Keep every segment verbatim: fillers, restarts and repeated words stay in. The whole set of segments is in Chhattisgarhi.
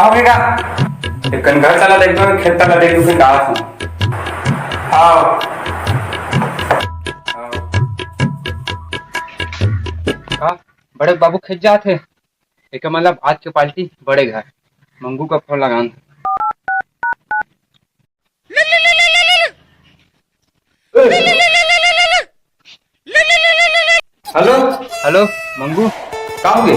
होगे का? एक कन घर चला देख दो, खेत चला देख दो, फिर डालत हूँ। हाँ। हाँ। का? बड़े बाबू खेत जात हे? एकर मतलब आज के पार्टी बड़े घर। मंगू का फोन लगान। हेलो। हेलो, मंगू। का होगे?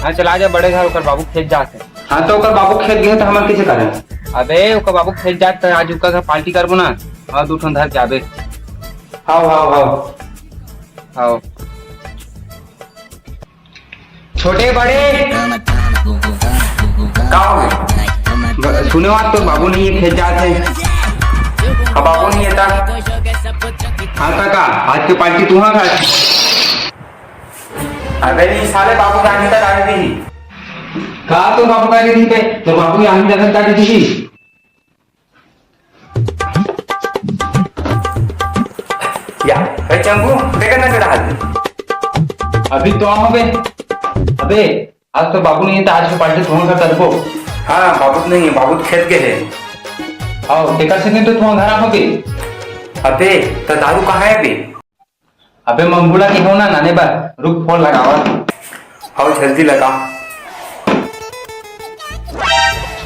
हाँ, चला जा बड़े घर, ओकर बाबू खेत जात हे। हाँ, तो ओकर बाबू खेत गे हे, तो हमन कइसे करन? अबे, ओकर बाबू खेत जात हे, आज ओकर घर पार्टी करबो ना, और दू ठन धर के आबे। हाव, हाव, हाव। हाव। छोटे बड़े। का होगे? ब-, सुने हो, आज तोर बाबू नहीं हे, खेत जात हे। अब बाबू नहीं हे ता? हाँ ता का? आज के पार्टी तुहा खा। अबे नहीं साले, बाबू जानी ता डाल दी। का तो बाबू का दी बे? तो बाबू यहाँ जाने ता दी। या, ए चंगू, बेगर ना चढ़ा दे। अभी तो आओ बे। अबे, आज तो बाबू नहीं हे, तो आज के पार्टी तुहा घर करबो। हाँ, बाबू तो नहीं हे, बाबू तो खेत गे हे। आओ, तेकर से नहीं तो तुहा घर आओ बे। अबे, तो दारू कहाँ हे बे? अबे, मंगूला के हो ना नाने बा, रुक फोन लगावा। आओ, जल्दी लगा।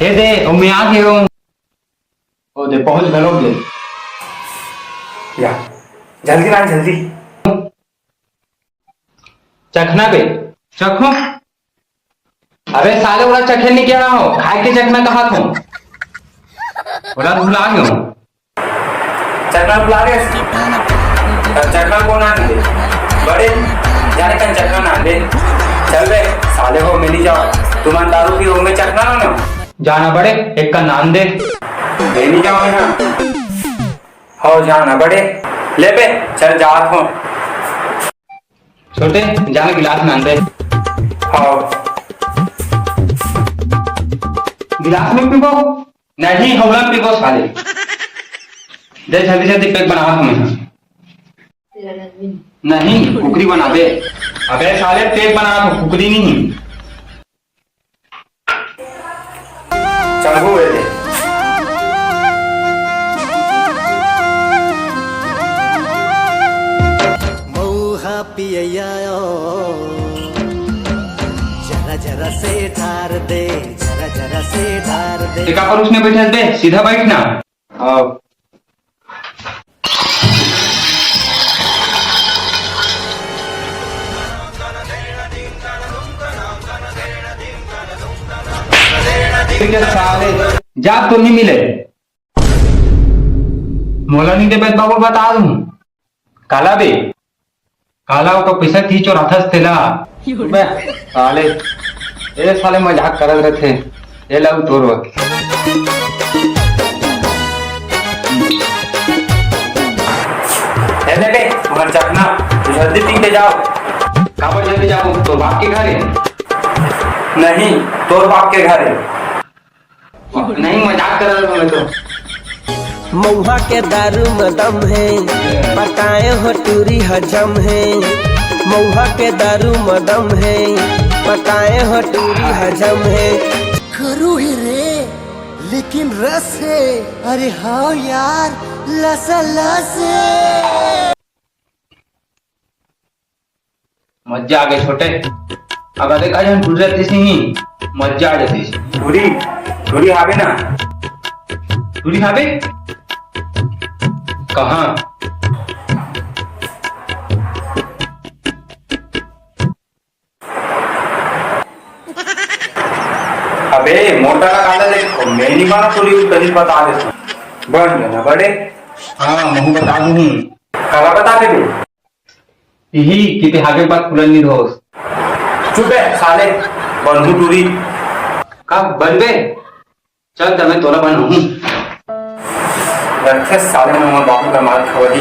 ए दे, ओ मैं आ गयो। ओ दे, पहुंच घलो गे। या, जल्दी ना, जल्दी। चखना बे, चखो। अबे साले, ओला चखे नहीं कहना हो, खाए के चखना कहा हो। ओला भुला गयो। चखना भुला गए? तब चखना कौन आ गए? बड़े, जाने कन चखना ना दे। चल बे, साले हो, मैं नहीं जाओ। तुम दारू पी हो, मैं चखना ना ना। जाना बड़े, एक का नाम दे। मैं नहीं जाओ यहाँ। हो जाना बड़े। ले बे, चल जात हो। छोटे, जाना गिलास में आन दे। हाँ। गिलास में पीबो? नहीं, हौला में पीबो साले। दे जल्दी जल्दी पैक बना हमें। नहीं, कुकरी बना दे। अबे साले पैक बना तो कुकरी नहीं। चंगू ए दे। मऊहा पियैया ओ, जरा जरा से ढार दे, जरा जरा से ढार दे। एका पर उसने बैठे बे, सीधा बैठ ना। हाँ। ठीक है, साले, जा तो नहीं मिले। मोला नहीं देबे, बाबू बता दूं। काला बे? काला ओकर पैसा की चोराथस तेला? बे, साले, ए साले मजाक करत रहथे। ए लाऊ तोर बर। ए ले बे, तुम्हार चखना, जल्दी पी के जाओ। काबर जल्दी जाओ? तोर बाप के घर है? नहीं, तोर बाप के घर है। नहीं, मजाक कर रहा हूँ मैं तो। मऊहा के दारू म दम हे, पटाए हो टूरी हजम हे। मऊहा के दारू म दम हे, पटाए हो टूरी हजम हे। खरू हे रे, लेकिन रस हे। अरे हाँ यार, लसा लस हे। मजा आ गई छोटे। अब देख, आज हम टूरी रहती सी, मजा आ जाती सी। टूरी, टूरी हावे ना? टूरी हावे? कहाँ? अबे, मोटा का काला देखो, मैं नहीं माना टूरी, उस तरीके बता देता। बन जाना बड़े। हाँ, मैं बता दूँ। काला बता दे तू। इही किते हागे बात पुलन नहीं होस। चुप है साले, बनहू टूरी। का बनबे? चल, तब मैं तोला बनहूँ। रखे साले, मैं मोर बाबू का मार खवही।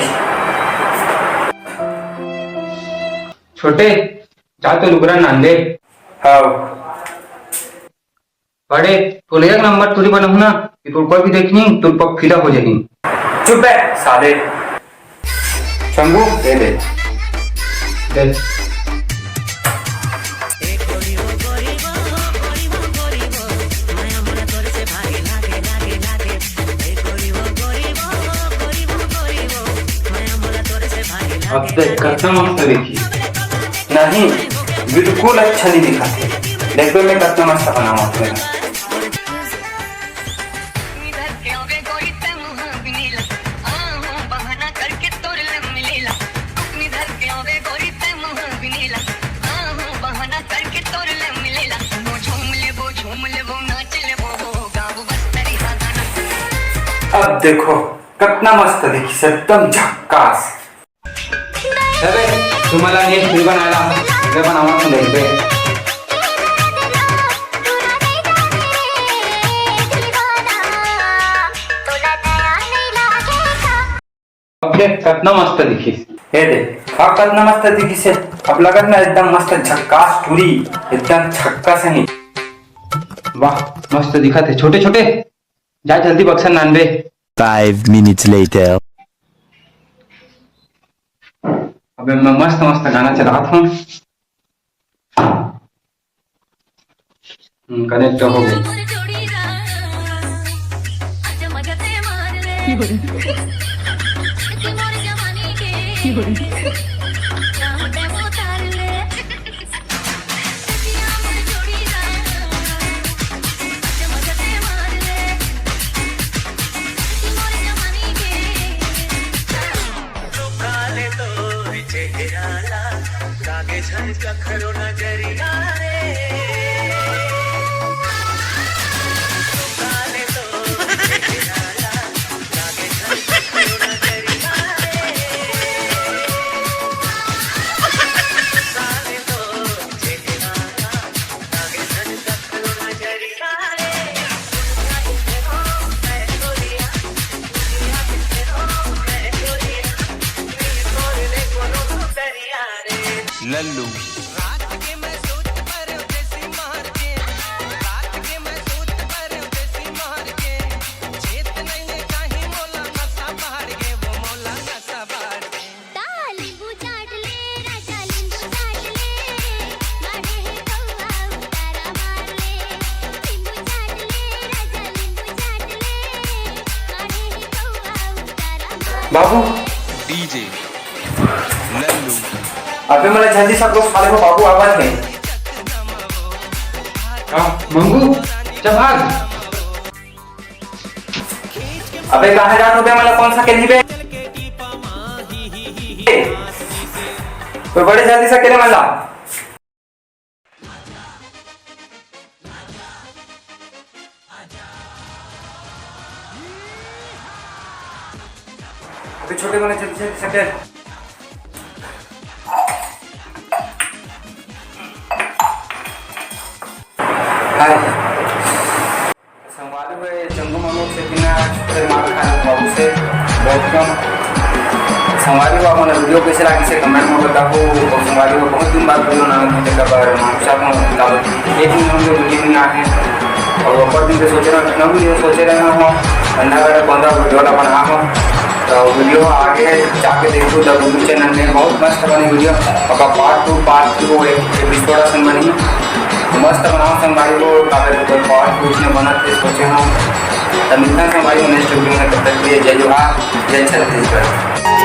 छोटे, जा तो लुगरा नांदे। हाँ। बड़े, तोले एक नंबर टूरी बनहूँ ना, कि तोर कोई भी देखनी, तोर पग फीला हो जाही। चुप है, साले। शंभू, दे दे। दे। अब देख, कतना मस्त दिखी। नहीं, बिल्कुल अच्छा नहीं दिखा। देखबे मैं कतना मस्त बनावत हूँ। अब देखो, कतना मस्त दिखिस, एकदम झक्कास। अबे, तुम्हारा नेक्स्ट भी बनाना, मैं बनावा तो देख बे। अब देख, कतना मस्त दिखिस। हे दे, अब कतना मस्त दिखिस हे। अब लगत ना एकदम मस्त झक्कास टूरी, एकदम झक्कास हे। वाह, मस्त दिखत हे। छोटे छोटे, जा जल्दी बक्सा नानबे। Five minutes later. अबे मैं मस्त मस्त गाना चलात हूँ। हम्म, कनेक्ट हो गई। लल्लू। बाबू। डीजे लल्लू। अबे मोला जल्दी सब लोग साले को बाबू आवाज दे। का? मंगू, चल भाग। अबे कहाँ जान हो बे, मतलब कौन सा खेलनी बे? तो बड़े जल्दी से खेले मतलब। अबे छोटे वाले जल्दी जल्दी से खेल। हाय। संगवारी हो, ये जंगू मामा से बिना फिर मार खाने बाबू से बहुत कम। संगवारी हो, आप मन वीडियो कैसे लागिस हे कमेंट में बताओ। और संगवारी हो, बहुत दिन बाद वीडियो बनाना था, तेकर बर माफी चाहत हूँ, काबर एक दिन हम लोग वीडियो नहीं आए हैं। और ऊपर दिन के सोचे रहे, इतना वीडियो सोचे रहे हम, अंधा करे बंदा वीडियो ला बना हम। तो वीडियो आगे है, जाके देखो द गुड्डू चैनल में, बहुत मस्त बनी वीडियो। और पार्ट टू, पार्ट टू वो एक एपिसोड असन बनी। मस्त बनाओ संगवारी हो, काबर कोई पार्ट टू इसमें बनत हे, सोचे हम। तो मिलता है संगवारी हो नेक्स्ट वीडियो में, तब तक के लिए जय जोहार, जय छत्तीसगढ़।